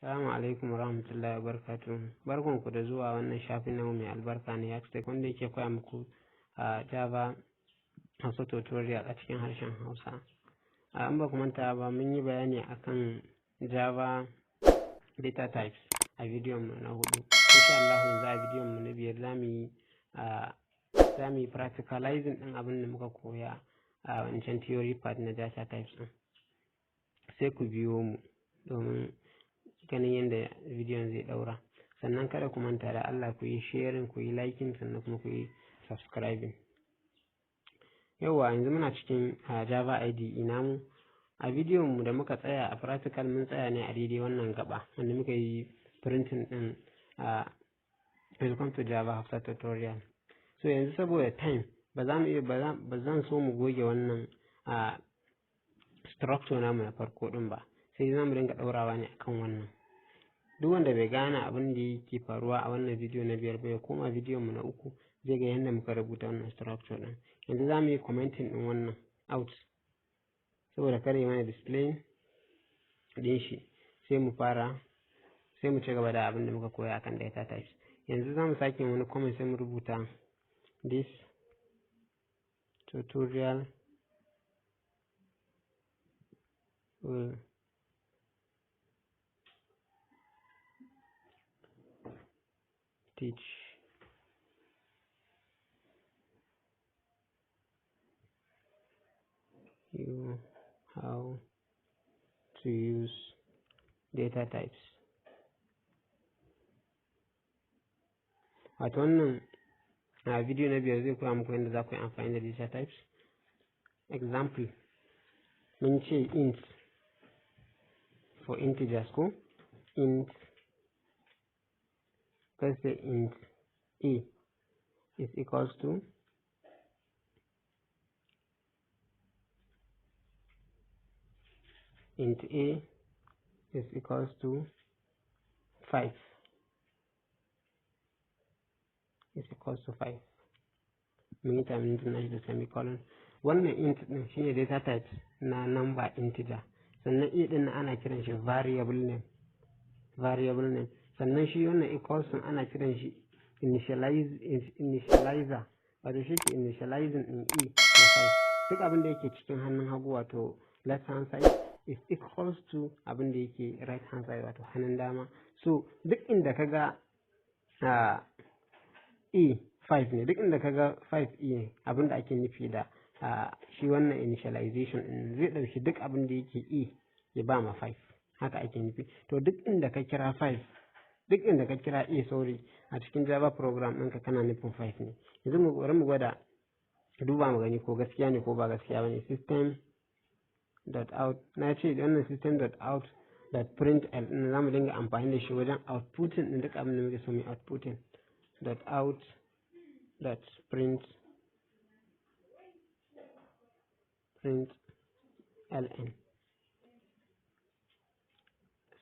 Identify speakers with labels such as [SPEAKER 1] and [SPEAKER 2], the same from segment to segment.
[SPEAKER 1] Assalamu alaikum warahmatullahi wabarakatuh. Barkanku da zuwa wannan shafin namu mai albarka na Yaxtech, wanda yake koya muku a Java Hausa tutorial a cikin harshen Hausa. In ba ku manta ba, mun yi bayani akan Java data types a bidiyon mu na hudu. Insha Allah yanzu a bidiyon mu na biyar za mu yi practicalizing ɗin abin da muka koya a wancan theory part na data types ɗin. Sai ku biyo mu domin ganin yadda bidiyon zai ɗaura. Sannan kada ku manta da Allah ku yi sharing, ku yi liking, sannan kuma ku yi subscribing. Yauwa, yanzu muna cikin Java IDE namu. A bidiyon mu da muka tsaya a practical, mun tsaya ne a daidai wannan gaba wanda muka yi printing ɗin "Welcome to Java Hausa tutorial". So yanzu saboda time, ba za mu iya, ba zan so mu goge wannan structure namu na farko ɗin ba, sai za mu dinga ɗaurawa ne akan wannan. Duk wanda bai gane abin da yake faruwa a wannan bidiyo na biyar ba, ya koma bidiyon mu na uku, zai ga yadda muka rubuta wannan structure ɗin. Yanzu za mu yi commenting ɗin wannan out saboda kar ya mana display ɗin shi. Sai mu fara, sai mu ci gaba da abin da muka koya akan data types. Yanzu za mu sake wani comment, sai mu rubuta "This tutorial will teach you how to use data types". Wato wannan a bidiyo na biyar zai koya muku yadda za ku yi amfani da data types. Example, mun ce int for integers ko int, let's say int a is equals to int a is equals to 5, is equals to 5. Mun yi terminating nashi da semicolon. Wannan int din shine data type na number, integer. Sannan a din ana kiran shi variable name, variable name. Sannan shi wannan equals din ana kiran shi initializer, wato shi ke initializing din a na 5. Duk abin da yake cikin hannun hagu, wato left hand side, is equals to abin da yake right hand side, wato hannun dama. So duk inda ka ga a 5 ne, duk inda ka ga 5 e ne, abin da ake nufi da shi wannan initialization din, zai ɗauki duk abin da yake e ya ba ma 5, haka ake nufi. To duk inda ka kira 5, duk inda ka kira a, sorry, a cikin Java program ɗinka, kana nufin 5 ne. Yanzu mu bari mu gwada duba mu gani ko gaskiya ne ko ba gaskiya ba ne. System dot out, na ce wannan system dot out dot print l ɗin za mu dinga amfani da shi wajen outputting ɗin duk abin da muke so mu outputting. Dot out dot print ln,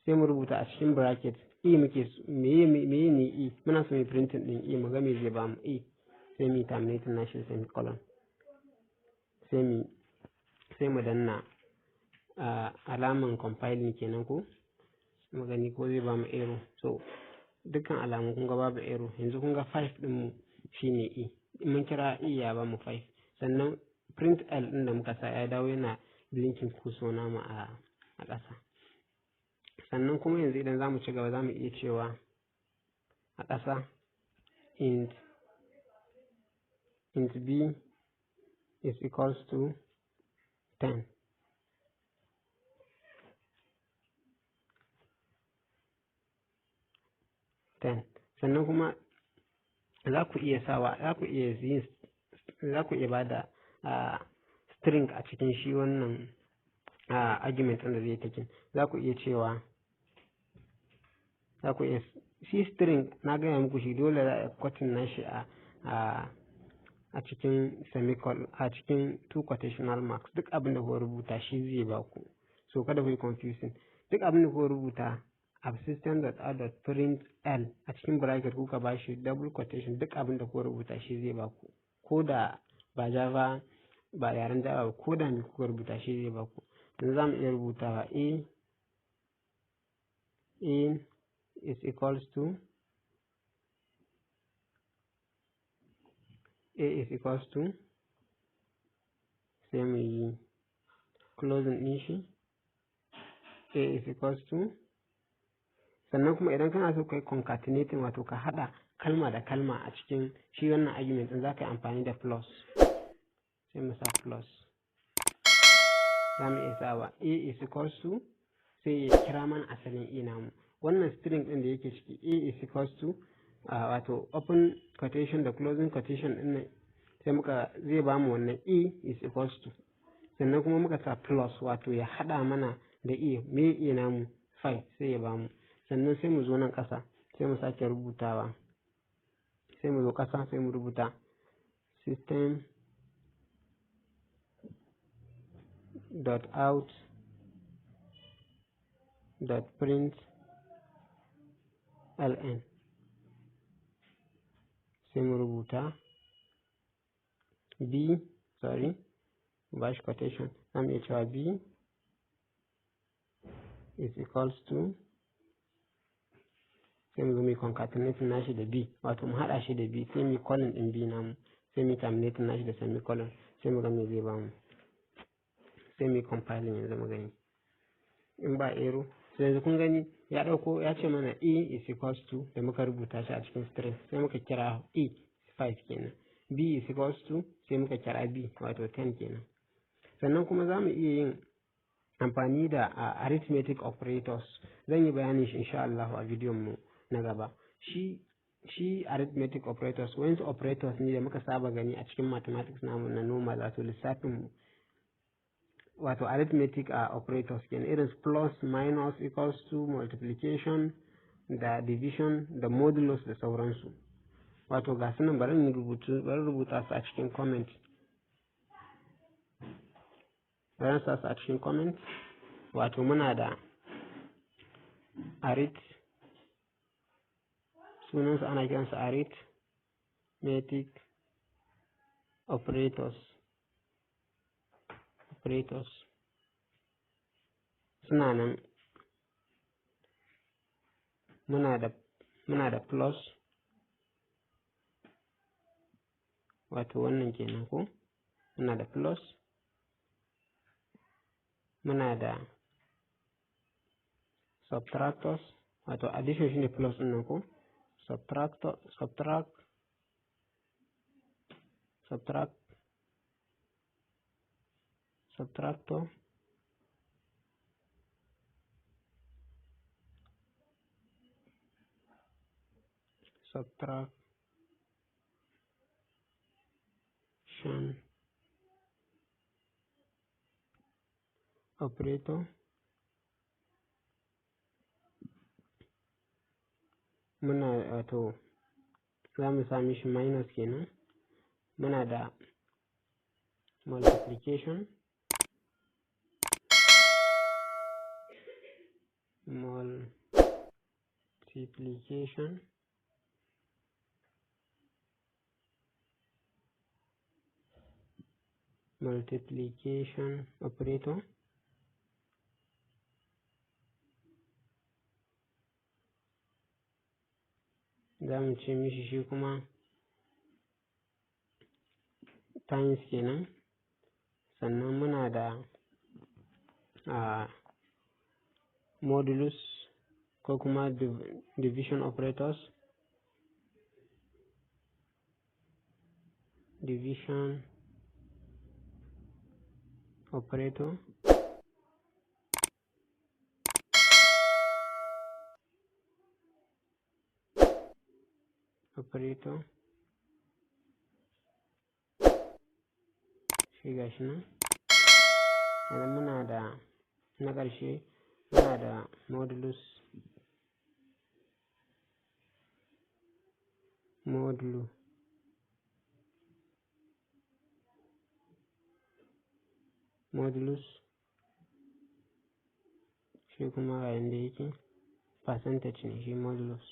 [SPEAKER 1] sai mu rubuta a cikin bracket e muke, meye meye ne e muna so mu printing din e, mu ga me zai bamu e. Sai mu terminating nashi semicolon, sai mu danna alaman compiling kenan ko mu gani ko zai bamu error. So dukkan alamu kun ga babu error. Yanzu kun ga 5 din mu shine e, mun kira e ya bamu 5. Sannan print l din da muka sa ya dawo yana blinking cursor namu a ƙasa. Sannan kuma yanzu idan za mu ci gaba, za mu iya cewa a ƙasa int b is equals to 10. 10. Sannan kuma za ku iya sawa, za ku iya yin, za ku iya bada string a cikin shi wannan argument ɗin da zai taking. Za ku iya cewa, za ku iya shi string, na gaya muku shi dole za a quoting nashi a cikin semicolon, a cikin two quotational marks. Duk abin da kuka rubuta shi zai ba ku, so kada ku yi confusing. Duk abin da kuka rubuta a system.out.print l a cikin bracket, kuka ba shi double quotation, duk abin da kuka rubuta shi zai ba ku. Ko da ba Java ba, yaren Java ba, ko da me kuka rubuta shi zai ba ku. Yanzu za mu iya rubutawa a A is equals to A is equals to, sai mu yi closing ɗin shi, A is equals to. Sannan kuma idan kana so ka yi concatenating, wato ka haɗa kalma da kalma a cikin shi wannan argument ɗin, za ka yi amfani da plus. Sai mu sa plus. Za mu iya sawa A is equals to, sai ya kira mana asalin A namu. Wannan string ɗin da yake ciki, A is equals to, wato open quotation da closing quotation ɗin nan, sai muka zai bamu wannan A is equals to. Sannan kuma muka sa plus, wato ya haɗa mana da A. Me A namu? 5. Sai ya bamu. Sannan sai mu zo nan ƙasa, sai mu sake rubutawa. Sai mu zo ƙasa, sai mu rubuta system dot out dot print ln, sai mu rubuta b, sorry, bash quotation. Za mu iya cewa b is equals to, sai mu zo mu yi concatenating nashi da b, wato mu haɗa shi da b, sai mu yi calling ɗin b namu, sai mu yi terminating nashi da semicolon. Sai mu ga me zai bamu. Sai mu yi compiling yanzu mu gani in ba error. So yanzu kun gani ya ɗauko, ya ce mana a is equals to da muka rubuta shi a cikin string, sai muka kira a, 5 kenan. B is equals to, sai muka kira b, wato 10 kenan. Sannan kuma za mu iya yin amfani da arithmetic operators. Zan yi bayanin shi insha Allah a bidiyon mu na gaba. Shi arithmetic operators wayansu operators ne da muka saba gani a cikin mathematics namu na normal, wato lissafin mu, wato arithmetic operators kenan, irin su plus, minus, equals to, multiplication da division da modulus da sauransu. Wato ga su nan, bari in rubutu, bari rubuta su a cikin comment, bari sa su a cikin comment. Wato muna da arith, sunansu ana kiransu arithmetic operators. Suna nan, muna da plus, wato wannan kenan ko. Muna da plus, muna da subtractors, wato addition shine plus ɗin nan ko. Subtractor, subtract, subtract, subtractor, subtraction operator. Muna, wato za mu sa mishi minus kenan. Muna da multiplication, multiplication multiplication operator. Za mu ce mishi shi kuma times kenan. Sannan muna da modulus ko kuma division operators, division operator. Operator shi gashi nan. Sannan muna da na ƙarshe, muna da modulus, modulo modulus. Shi kuma ga yanda yake, percentage ne shi modulus.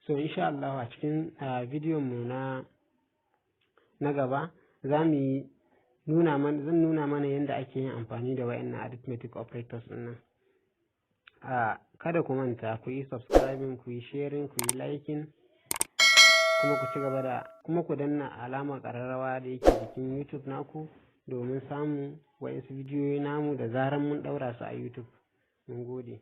[SPEAKER 1] So insha Allah a cikin bidiyon mu na na gaba za mu yi nuna mana, zan nuna mana yadda ake yin amfani da wayannan arithmetic operators ɗin nan. Kada ku manta ku yi subscribing, ku yi sharing, ku yi liking, kuma ku ci gaba da kuma ku danna alamar ƙararrawa da yake jikin YouTube naku domin samun wayansu bidiyoyi namu da zaran mun ɗaura su a YouTube. Mun gode.